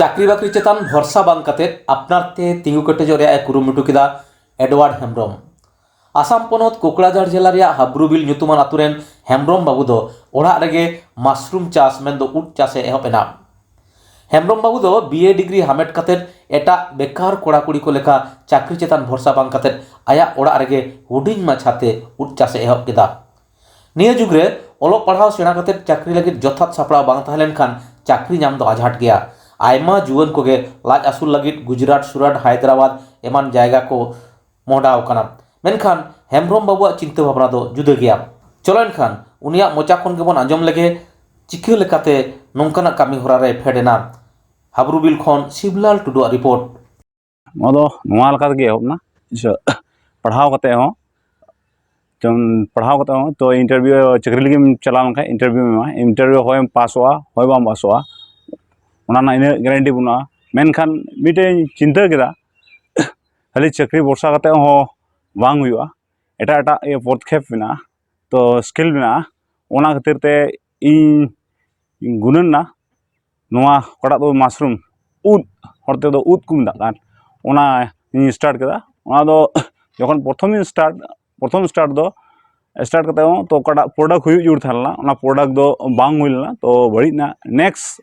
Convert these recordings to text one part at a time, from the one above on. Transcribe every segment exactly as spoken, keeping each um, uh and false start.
ᱪᱟᱹᱠᱨᱤ ᱵᱟᱹᱠᱨᱤ ᱪᱮᱛᱟᱱ ᱵᱷᱚᱨᱥᱟ ᱵᱟᱝ ᱠᱟᱛᱮ ᱟᱯᱱᱟᱨ ᱛᱮ ᱛᱤᱸᱜᱩ ᱠᱮᱴᱮᱡᱚᱜ ᱨᱮᱭᱟᱜ ᱮ ᱠᱩᱨᱩᱢᱩᱴᱩ ᱠᱮᱫᱟ ᱮᱰᱣᱟᱨᱰ ᱦᱮᱢᱵᱨᱚᱢ᱾ ᱟᱥᱟᱢ ᱯᱚᱱᱚᱛ ᱠᱳᱠᱲᱟᱡᱷᱟᱲ ᱡᱮᱞᱟ ᱨᱮᱭᱟᱜ ᱦᱟᱵᱽᱨᱩᱵᱤᱞ ᱧᱩᱛᱩᱢᱟᱱ ᱟᱛᱳ ᱨᱮᱱ ᱦᱮᱢᱵᱨᱚᱢ ᱵᱟᱹᱵᱩ ᱫᱚ ᱚᱲᱟᱜ ᱨᱮᱜᱮ ᱢᱟᱥᱨᱩᱢ ᱪᱟᱥ ᱢᱮᱱᱫᱚ ᱩᱫ ᱪᱟᱥ ᱮ ᱮᱦᱚᱵ ᱮᱱᱟ᱾ ᱦᱮᱢᱵᱨᱚᱢ ᱵᱟᱹᱵᱩ ᱫᱚ ᱵᱤ ᱮ ᱰᱤᱜᱽᱨᱤ ᱦᱟᱢᱮᱴ ᱠᱟᱛᱮ ᱮᱴᱟᱜ ᱵᱮᱠᱟᱨ ᱠᱚᱲᱟ ᱠᱩᱲᱤ ᱠᱚ ᱞᱮᱠᱟ ᱪᱟᱹᱠᱨᱤ ᱪᱮᱛᱟᱱ ᱵᱷᱚᱨᱥᱟ ᱵᱟᱝ ᱠᱟᱛᱮ ᱟᱭᱟᱜ ᱚᱲᱟᱜ ᱨᱮᱜᱮ ᱦᱩᱰᱤᱧ ᱢᱟᱪᱷᱟᱛᱮ ᱩᱫ ᱪᱟᱥ ᱮ ᱮᱦᱚᱵ ᱠᱮᱫᱟ᱾ ᱱᱤᱭᱟᱹ ᱡᱩᱜᱽ ᱨᱮ ᱚᱞᱚᱜ ᱯᱟᱲᱦᱟᱣ ᱥᱮᱬᱟ ᱠᱟᱛᱮ ᱪᱟᱹᱠᱨᱤ ᱞᱟᱹᱜᱤᱫ ᱡᱚᱛᱷᱟᱛ ᱥᱟᱯᱲᱟᱣ ᱵᱟᱝ ᱛᱟᱦᱮᱸ ᱞᱮᱱᱠᱷᱟᱱ ᱪᱟᱹᱠᱨᱤ ᱧᱟᱢ ᱫᱚ ᱟᱡᱷᱟᱴ ᱜᱮᱭᱟ᱾ ᱟᱭᱢᱟ ᱡᱩᱣᱟᱹᱱ ᱠᱚᱜᱮ ᱞᱟᱡ ᱟᱹᱥᱩᱞ ᱞᱟᱹᱜᱤᱫ ᱜᱩᱡᱽᱨᱟᱴ, ᱥᱩᱨᱟᱴ, ᱦᱟᱭᱫᱨᱟᱵᱟᱫᱽ ᱮᱢᱟᱱ ᱡᱟᱭᱜᱟ ᱠᱚ ᱢᱚᱦᱰᱟᱣ ᱟᱠᱟᱱᱟ᱾ ᱢᱮᱱᱠᱷᱟᱱ ᱦᱮᱢᱵᱨᱚᱢ ᱵᱟᱹᱵᱩᱣᱟᱜ ᱪᱤᱱᱛᱟᱹ ᱵᱷᱟᱵᱽᱱᱟ ᱫᱚ ᱡᱩᱫᱟᱹ ᱜᱮᱭᱟ᱾ ᱪᱚᱞᱚ ᱮᱱᱠᱷᱟᱱ ᱩᱱᱤᱭᱟᱜ ᱢᱚᱪᱟ ᱠᱷᱚᱱ ᱜᱮᱵᱚᱱ ᱟᱸᱡᱚᱢ ᱞᱮᱜᱮ, ᱪᱤᱠᱟᱹ ᱞᱮᱠᱟᱛᱮ ᱱᱚᱝᱠᱟᱱᱟᱜ ᱠᱟᱹᱢᱤ ᱦᱚᱨᱟ ᱨᱮᱭ ᱯᱷᱮᱰ ᱮᱱᱟ᱾ ᱦᱟᱵᱽᱨᱩᱵᱤᱞ ᱠᱷᱚᱱ ᱥᱤᱵᱽᱞᱟᱞ ᱴᱩᱰᱩᱣᱟᱜ ᱨᱤᱯᱳᱨᱴ᱾ ᱱᱚᱣᱟ ᱫᱚ ᱱᱚᱣᱟ ᱞᱮᱠᱟ ᱛᱮᱜᱮ ᱮᱦᱚᱵ ᱮᱱᱟ᱾ ᱯᱟᱲᱦᱟᱣ ᱠᱟᱛᱮ ᱦᱚᱸ, ᱡᱮᱢᱚᱱ ᱯᱟᱲᱦᱟᱣ ᱠᱟᱛᱮ ᱦᱚᱸ ᱛᱚ ᱤᱱᱴᱟᱨᱵᱷᱤᱭᱩ, ᱪᱟᱹᱠᱨᱤ ᱞᱟᱹᱜᱤᱫ ᱮᱢ ᱪᱟᱞᱟᱣ ᱞᱮᱱᱠᱷᱟᱱ ᱤᱱᱴᱟᱨᱵᱷᱤᱭᱩ ᱮᱢᱟ, ᱤᱱᱴᱟᱨᱵᱷᱤᱭᱩ ᱦᱚᱭᱮᱢ ᱯᱟᱥᱚᱜᱼᱟ, ᱦᱚᱭ ᱵᱟᱢ ᱯᱟᱥᱚᱜᱼᱟ, ᱚᱱᱟ ᱨᱮᱱᱟᱜ ᱤᱱᱟᱹᱜ ᱜᱮᱨᱮᱱᱴᱤ ᱵᱟᱹᱱᱩᱜᱼᱟ᱾ ᱢᱮᱱᱠᱷᱟᱱ ᱢᱤᱫᱴᱮᱱ ᱤᱧ ᱪᱤᱱᱛᱟᱹ ᱠᱮᱫᱟ, ᱠᱷᱟᱹᱞᱤ ᱪᱟᱹᱠᱨᱤ ᱵᱷᱚᱨᱥᱟ ᱠᱟᱛᱮ ᱦᱚᱸ ᱵᱟᱝ ᱦᱩᱭᱩᱜᱼᱟ, ᱮᱴᱟᱜ ᱮᱴᱟᱜ ᱤᱭᱟᱹ ᱯᱚᱫᱽᱠᱷᱮᱯ ᱢᱮᱱᱟᱜᱼᱟ, ᱛᱚ ᱥᱠᱤᱞ ᱢᱮᱱᱟᱜᱼᱟ᱾ ᱚᱱᱟ ᱠᱷᱟᱹᱛᱤᱨ ᱛᱮ ᱤᱧ ᱜᱩᱱᱟᱹᱱ ᱮᱱᱟ, ᱱᱚᱣᱟ ᱚᱠᱟᱴᱟᱜ ᱫᱚ ᱢᱟᱥᱨᱩᱢ, ᱩᱫ, ᱦᱚᱲ ᱛᱮᱫᱚ ᱩᱫ ᱠᱚ ᱢᱮᱛᱟᱜ ᱠᱟᱱ, ᱚᱱᱟ ᱤᱧ ᱥᱴᱟᱨᱴ ᱠᱮᱫᱟ᱾ ᱚᱱᱟ ᱫᱚ ᱡᱚᱠᱷᱚᱱ ᱯᱨᱚᱛᱷᱚᱢ ᱤᱧ ᱥᱴᱟᱨᱴ, ᱯᱨᱚᱛᱷᱚᱢ ᱥᱴᱟᱨᱴ ᱫᱚ ᱥᱴᱟᱨᱴ ᱠᱟᱛᱮ ᱦᱚᱸ ᱛᱚ ᱚᱠᱟᱴᱟᱜ ᱯᱨᱚᱰᱟᱠᱴ ᱦᱩᱭᱩᱜ ᱡᱟᱹᱨᱩᱲ ᱛᱟᱦᱮᱸ ᱞᱮᱱᱟ, ᱚᱱᱟ ᱯᱨᱚᱰᱟᱠᱴ ᱫᱚ ᱵᱟᱝ ᱦᱩᱭ ᱞᱮᱱᱟ, ᱛᱚ ᱵᱟᱹᱲᱤᱡ ᱮᱱᱟ᱾ ᱱᱮᱠᱥᱴ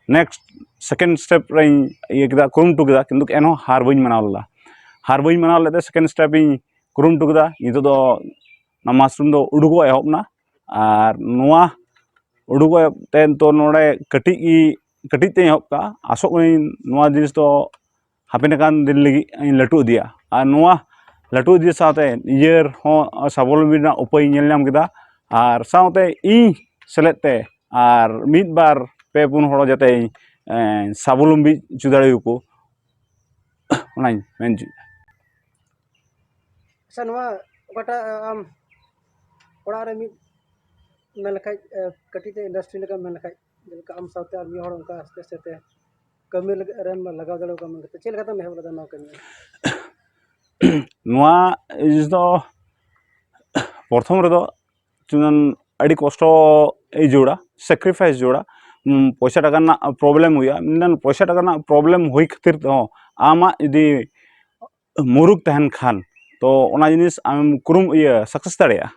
ᱱᱮᱠᱥᱴ ᱥᱮᱠᱮᱱᱰ ᱥᱴᱮᱯ ᱨᱮᱧ ᱤᱭᱟᱹ ᱠᱮᱫᱟ, ᱠᱩᱨᱩᱢᱩᱴᱩ ᱠᱮᱫᱟ, ᱠᱤᱱᱛᱩ ᱮᱱᱦᱚᱸ ᱦᱟᱨ ᱵᱟᱹᱧ ᱢᱟᱱᱟᱣ ᱞᱮᱫᱟ᱾ ᱦᱟᱨ ᱵᱟᱹᱧ ᱢᱟᱱᱟᱣ ᱞᱮᱫ ᱛᱮ ᱥᱮᱠᱮᱱᱰ ᱥᱴᱮᱯ ᱤᱧ ᱠᱩᱨᱩᱢᱩᱴᱩ ᱠᱮᱫᱟ᱾ ᱱᱤᱛᱚᱜ ᱫᱚ ᱚᱱᱟ ᱢᱟᱥᱨᱩᱢ ᱫᱚ ᱩᱰᱩᱠᱚᱜ ᱮᱦᱚᱵ ᱮᱱᱟ᱾ ᱟᱨ ᱱᱚᱣᱟ ᱩᱰᱩᱠᱚᱜ ᱮᱦᱚᱵ ᱛᱮ ᱱᱤᱛᱚᱜ ᱱᱚᱰᱮ ᱠᱟᱹᱴᱤᱡ ᱜᱮ, ᱠᱟᱹᱴᱤᱡ ᱛᱮᱧ ᱮᱦᱚᱵ ᱠᱟᱜᱼᱟ᱾ ᱟᱥᱚᱜ ᱠᱟᱹᱱᱟᱹᱧ ᱱᱚᱣᱟ ᱡᱤᱱᱤᱥ ᱫᱚ ᱦᱟᱯᱮᱱ ᱟᱠᱟᱱ ᱫᱤᱱ ᱞᱟᱹᱜᱤᱫ ᱤᱧ ᱞᱟᱹᱴᱩ ᱤᱫᱤᱭᱟ᱾ ᱟᱨ ᱱᱚᱣᱟ ᱞᱟᱹᱴᱩ ᱤᱫᱤ ᱥᱟᱶᱛᱮ ᱱᱤᱡᱮᱨ ᱦᱚᱸ ᱥᱟᱵᱚᱞᱚᱢᱵᱤ ᱨᱮᱱᱟᱜ ᱩᱯᱟᱹᱭ ᱤᱧ ᱧᱮᱞ ᱧᱟᱢ ᱠᱮᱫᱟ᱾ ᱟᱨ ᱥᱟᱶᱛᱮ ᱤᱧ ᱥᱮᱞᱮᱫ ᱛᱮ ᱟᱨ ᱢᱤᱫ ᱵᱟᱨ ᱯᱮ ᱯᱩᱱ ᱦᱚᱲ ᱡᱟᱛᱮ ᱤᱧ, ᱮᱸ, ᱥᱟᱵᱚᱞᱚᱢᱵᱤ ᱦᱚᱪᱚ ᱫᱟᱲᱮᱭᱟᱠᱚ, ᱚᱱᱟᱧ ᱢᱮᱱ ᱦᱚᱪᱚᱭᱮᱫᱟ᱾ ᱟᱪᱪᱷᱟ, ᱱᱚᱣᱟ ᱚᱠᱟᱴᱟᱜ ᱟᱢ ᱚᱲᱟᱜ ᱨᱮ ᱢᱤᱫ ᱢᱮᱱ ᱞᱮᱠᱷᱟᱡ, ᱮ, ᱠᱟᱹᱴᱤᱡ ᱛᱮ ᱤᱱᱰᱟᱥᱴᱨᱤ ᱞᱮᱠᱟ ᱢᱮᱱ ᱞᱮᱠᱷᱟᱡ, ᱡᱮᱞᱮᱠᱟ ᱟᱢ ᱥᱟᱶᱛᱮ ᱟᱨ ᱢᱤᱫ ᱦᱚᱲ ᱚᱱᱠᱟ ᱟᱥᱛᱮ ᱟᱥᱛᱮ ᱛᱮ ᱠᱟᱹᱢᱤ ᱞᱟᱹᱜᱤᱫ ᱨᱮᱢ ᱞᱟᱜᱟᱣ ᱫᱟᱲᱮ ᱟᱠᱚᱣᱟ ᱢᱮᱱ ᱠᱟᱛᱮ ᱪᱮᱫ ᱞᱮᱠᱟᱛᱮᱢ ᱮᱦᱚᱵ ᱞᱮᱫᱟ ᱱᱚᱣᱟ ᱠᱟᱹᱢᱤ? ᱱᱚᱣᱟ ᱡᱤᱱᱤᱥ ᱫᱚ ᱯᱨᱚᱛᱷᱚᱢ ᱨᱮᱫᱚ ᱡᱮᱢᱚᱱ ᱟᱹᱰᱤ ᱠᱚᱥᱴᱚ ᱟᱹᱭᱠᱟᱹᱣᱟ, ᱥᱮᱠᱨᱤᱯᱷᱟᱭᱤᱥ ᱡᱟᱹᱨᱩᱲᱟ᱾ ᱩᱸ, ᱯᱚᱭᱥᱟ ᱴᱟᱠᱟ ᱨᱮᱱᱟᱜ problem ᱦᱩᱭᱩᱜᱼᱟ, ᱢᱮᱱᱠᱷᱟᱱ ᱯᱚᱭᱥᱟ ᱴᱟᱠᱟ ᱨᱮᱱᱟᱜ problem ᱦᱩᱭ ᱠᱷᱟᱹᱛᱤᱨ ᱛᱮᱦᱚᱸ ᱟᱢᱟᱜ ᱡᱩᱫᱤ ᱢᱩᱨᱩᱠ ᱛᱟᱦᱮᱱ ᱠᱷᱟᱱ, ᱛᱚ ᱚᱱᱟ ᱡᱤᱱᱤᱥ ᱟᱢᱮᱢ ᱠᱩᱨᱩᱢ-, ᱤᱭᱟᱹ, success ᱫᱟᱲᱮᱭᱟᱜᱼᱟ᱾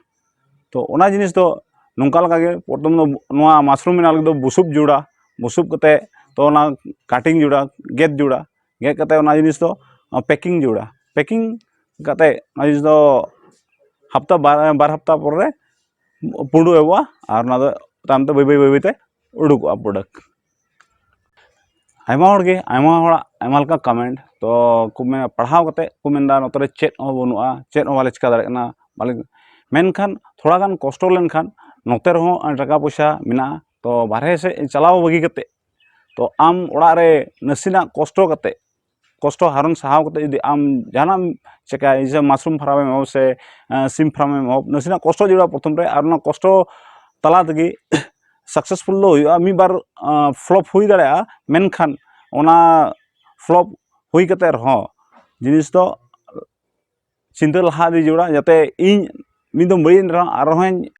ᱛᱚ ᱚᱱᱟ ᱡᱤᱱᱤᱥ ᱫᱚ ᱱᱚᱝᱠᱟ ᱞᱮᱠᱟ ᱜᱮ, ᱯᱨᱚᱛᱷᱚᱢ ᱫᱚ ᱱᱚᱣᱟ mushroom ᱵᱮᱱᱟᱣ ᱞᱟᱹᱜᱤᱫ ᱫᱚ ᱵᱩᱥᱩᱵ ᱡᱩᱲᱟ, ᱵᱩᱥᱩᱵ ᱠᱟᱛᱮ ᱛᱚ ᱚᱱᱟ cutting ᱡᱩᱲᱟ, ᱜᱮᱫ ᱡᱩᱲᱟ, ᱜᱮᱫ ᱠᱟᱛᱮ ᱚᱱᱟ ᱡᱤᱱᱤᱥ ᱫᱚ packing ᱡᱩᱲᱟ, packing ᱠᱟᱛᱮ ᱚᱱᱟ ᱡᱤᱱᱤᱥ ᱫᱚ ᱦᱟᱯᱛᱟ ᱵᱟᱨ, ᱵᱟᱨ ᱦᱟᱯᱛᱟ ᱯᱚᱨᱮ ᱯᱩᱸᱰᱩ ᱮᱦᱚᱵᱚᱜᱼᱟ ᱟᱨ ᱚᱱᱟ ᱫᱚ ᱛᱟᱭᱚᱢ ᱛᱮ ᱵᱟᱹᱭ ᱵᱟᱹᱭ ᱵᱟᱹᱭ ᱵᱟᱹᱭ ᱛᱮ ᱩᱰᱩᱠᱚᱜᱼᱟ product᱾ ᱟᱭᱢᱟ ᱦᱚᱲ ᱜᱮ, ᱟᱭᱢᱟ ᱦᱚᱲᱟᱜ ᱟᱭᱢᱟ ᱞᱮᱠᱟ comment, ᱛᱚ ᱠᱚ ᱢᱮᱱᱟ, ᱯᱟᱲᱦᱟᱣ ᱠᱟᱛᱮ ᱠᱚ ᱢᱮᱱᱫᱟ ᱱᱚᱛᱮ ᱨᱮ ᱪᱮᱫ ᱦᱚᱸ ᱵᱟᱹᱱᱩᱜᱼᱟ, ᱪᱮᱫ ᱦᱚᱸ ᱵᱟᱞᱮ ᱪᱤᱠᱟ ᱫᱟᱲᱮᱭᱟᱜ ᱠᱟᱱᱟ, ᱵᱟᱞᱮ, ᱢᱮᱱᱠᱷᱟᱱ ᱛᱷᱚᱲᱟ ᱜᱟᱱ ᱠᱚᱥᱴᱚ ᱞᱮᱱᱠᱷᱟᱱ ᱱᱚᱛᱮ ᱨᱮᱦᱚᱸ ᱴᱟᱠᱟ ᱯᱚᱭᱥᱟ ᱢᱮᱱᱟᱜᱼᱟ᱾ ᱛᱚ ᱵᱟᱨᱦᱮ ᱥᱮᱫ ᱪᱟᱞᱟᱣ ᱵᱟᱹᱜᱤ ᱠᱟᱛᱮ, ᱛᱚ ᱟᱢ ᱚᱲᱟᱜ ᱨᱮ ᱱᱟᱥᱮᱱᱟᱜ ᱠᱚᱥᱴᱚ ᱠᱟᱛᱮ, ᱠᱚᱥᱴᱚ ᱦᱟᱨᱚᱱ ᱥᱟᱦᱟᱣ ᱠᱟᱛᱮ ᱡᱩᱫᱤ ᱟᱢ ᱡᱟᱦᱟᱱᱟᱜ ᱮᱢ ᱪᱮᱠᱟᱭᱟ, ᱡᱮ mushroom farm ᱮᱢ ᱮᱦᱚᱵ ᱥᱮ, ᱮᱸ, ᱥᱤᱢ farm ᱮᱢ ᱮᱦᱚᱵ, ᱱᱟᱥᱮᱱᱟᱜ ᱠᱚᱥᱴᱚ ᱡᱟᱹᱨᱩᱲᱟ ᱯᱨᱚᱛᱷᱚᱢ ᱨᱮ, ᱟᱨ ᱚᱱᱟ ᱠᱚᱥᱴᱚ ᱛᱟᱞᱟ ᱛᱮᱜᱮ successful ᱫᱚ ᱦᱩᱭᱩᱜᱼᱟ᱾ ᱢᱤᱫ ᱵᱟᱨ, ᱟᱸ, flop ᱦᱩᱭ ᱫᱟᱲᱮᱭᱟᱜᱼᱟ, ᱢᱮᱱᱠᱷᱟᱱ ᱚᱱᱟ flop ᱦᱩᱭ ᱠᱟᱛᱮ ᱨᱮᱦᱚᱸ ᱡᱤᱱᱤᱥ ᱫᱚ ᱪᱤᱱᱛᱟᱹ ᱞᱟᱦᱟ ᱤᱫᱤ ᱡᱟᱹᱨᱩᱲᱟ, ᱡᱟᱛᱮ ᱤᱧ ᱢᱤᱫ ᱫᱚᱢ ᱵᱟᱹᱲᱤᱡ ᱮᱱ ᱨᱮᱦᱚᱸ ᱟᱨᱦᱚᱸᱧ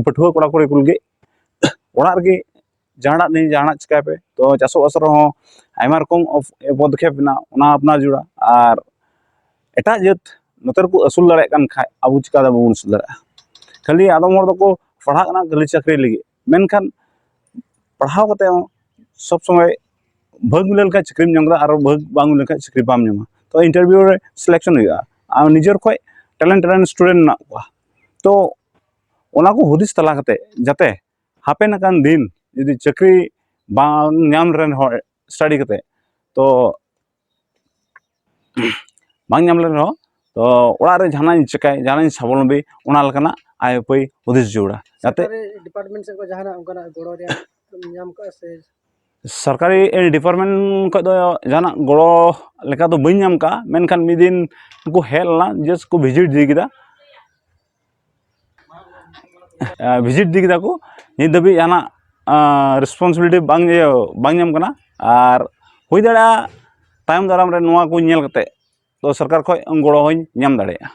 ᱯᱟᱹᱴᱷᱩᱣᱟᱹ ᱠᱚᱲᱟ ᱠᱩᱲᱤ ᱠᱚ ᱞᱟᱹᱜᱤᱫ ᱚᱲᱟᱜ ᱨᱮᱜᱮ ᱡᱟᱦᱟᱱᱟᱜ ᱱᱤᱭᱮ ᱡᱟᱦᱟᱱᱟᱜ ᱪᱤᱠᱟᱹᱭ ᱯᱮ᱾ ᱛᱚ ᱪᱟᱥᱚᱜ ᱵᱟᱥ ᱨᱮᱦᱚᱸ ᱟᱭᱢᱟ ᱨᱚᱠᱚᱢ ᱚᱯ-, ᱯᱚᱫᱚᱠᱷᱮᱯ ᱢᱮᱱᱟᱜᱼᱟ, ᱚᱱᱟ ᱟᱯᱱᱟᱨ ᱡᱟᱹᱨᱩᱲᱟ᱾ ᱟᱨ ᱮᱴᱟᱜ ᱡᱟᱹᱛ ᱱᱚᱛᱮ ᱨᱮᱠᱚ ᱟᱹᱥᱩᱞ ᱫᱟᱲᱮᱭᱟᱜ ᱠᱟᱱ ᱠᱷᱟᱡ ᱟᱵᱚ ᱪᱤᱠᱟ ᱛᱮ ᱵᱟᱵᱚᱱ ᱟᱹᱥᱩᱞ ᱫᱟᱲᱮᱭᱟᱜᱼᱟ? ᱠᱷᱟᱹᱞᱤ ᱟᱫᱚᱢ ᱦᱚᱲ ᱫᱚᱠᱚ ᱯᱟᱲᱦᱟᱜ ᱠᱟᱱᱟ ᱠᱷᱟᱹᱞᱤ ᱪᱟᱹᱠᱨᱤ ᱞᱟᱹᱜᱤᱫ, ᱢᱮᱱᱠᱷᱟᱱ ᱯᱟᱲᱦᱟᱣ ᱠᱟᱛᱮ ᱦᱚᱸ ᱥᱚᱵ ᱥᱚᱢᱚᱭ ᱵᱷᱟᱹᱜᱽ ᱢᱤᱞᱟᱹᱣ ᱞᱮᱱᱠᱷᱟᱱ ᱪᱟᱹᱠᱨᱤᱢ ᱧᱟᱢ ᱫᱟᱲᱮᱭᱟᱜᱼᱟ, ᱟᱨ ᱵᱷᱟᱹᱜᱽ ᱵᱟᱝ ᱢᱤᱞᱟᱹᱣ ᱞᱮᱱᱠᱷᱟᱱ ᱪᱟᱹᱠᱨᱤ ᱵᱟᱢ ᱧᱟᱢᱟ᱾ ᱛᱚ interview ᱨᱮ selection ᱦᱩᱭᱩᱜᱼᱟ᱾ ᱟᱨ ᱱᱤᱡᱮᱨ ᱠᱷᱚᱡ talent, talent student ᱢᱮᱱᱟᱜ ᱠᱚᱣᱟ᱾ ᱛᱚ ᱚᱱᱟ ᱠᱚ ᱦᱩᱫᱤᱥ ᱛᱟᱞᱟ ᱠᱟᱛᱮ ᱡᱟᱛᱮ ᱦᱟᱯᱮᱱ ᱟᱠᱟᱱ ᱫᱤᱱ ᱡᱩᱫᱤ ᱪᱟᱹᱠᱨᱤ ᱵᱟᱝ ᱧᱟᱢ ᱨᱮᱱ ᱦᱚᱲ study ᱠᱟᱛᱮ, ᱛᱚ ᱵᱟᱝ ᱧᱟᱢ ᱞᱮᱱ ᱨᱮᱦᱚᱸ, ᱛᱚ ᱚᱲᱟᱜ ᱨᱮ ᱡᱟᱦᱟᱱᱟᱜ ᱤᱧ ᱪᱮᱠᱟᱭ, ᱡᱟᱦᱟᱱᱟᱜ ᱤᱧ ᱥᱟᱵᱚᱞᱚᱢᱵᱤ, ᱚᱱᱟ ᱞᱮᱠᱟᱱᱟᱜ ᱟᱭ ᱩᱯᱟᱹᱭ ᱦᱩᱫᱤᱥ ᱡᱟᱹᱨᱩᱲᱟ᱾ ᱡᱟᱛᱮ ᱥᱚᱨᱠᱟᱨᱤ department ᱥᱮᱫ ᱠᱷᱚᱱ ᱡᱟᱦᱟᱱᱟᱜ ᱚᱱᱠᱟᱱᱟᱜ ᱜᱚᱲᱚ ᱨᱮᱭᱟᱜ ᱧᱟᱢ ᱠᱟᱜᱼᱟ ᱥᱮ? ᱥᱚᱨᱠᱟᱨᱤ department ᱠᱷᱚᱱ ᱫᱚ ᱡᱟᱦᱟᱱᱟᱜ ᱜᱚᱲᱚ ᱞᱮᱠᱟ ᱫᱚ ᱵᱟᱹᱧ ᱧᱟᱢ ᱠᱟᱜᱼᱟ, ᱢᱮᱱᱠᱷᱟᱱ ᱢᱤᱫ ᱫᱤᱱ ᱩᱱᱠᱩ ᱦᱮᱡ ᱞᱮᱱᱟ, just ᱠᱚ visit ᱤᱫᱤ ᱠᱮᱫᱟ᱾ ᱟᱸ, visit ᱤᱫᱤ ᱠᱮᱫᱟ ᱠᱚ, ᱱᱤᱛ ᱫᱷᱟᱹᱵᱤᱡ ᱡᱟᱦᱟᱱᱟᱜ, ᱟᱸ, responsibility ᱵᱟᱝ, ᱤᱭᱟᱹ, ᱵᱟᱝ ᱧᱟᱢ ᱠᱟᱱᱟ᱾ ᱟᱨ ᱦᱩᱭ ᱫᱟᱲᱮᱭᱟᱜᱼᱟ ᱛᱟᱭᱚᱢ ᱫᱟᱨᱟᱢ ᱨᱮ ᱱᱚᱣᱟ ᱠᱚ ᱧᱮᱞ ᱠᱟᱛᱮ ᱛᱚ ᱥᱚᱨᱠᱟᱨ ᱠᱷᱚᱡ ᱜᱚᱲᱚ ᱦᱚᱸᱧ ᱧᱟᱢ ᱫᱟᱲᱮᱭᱟᱜᱼᱟ᱾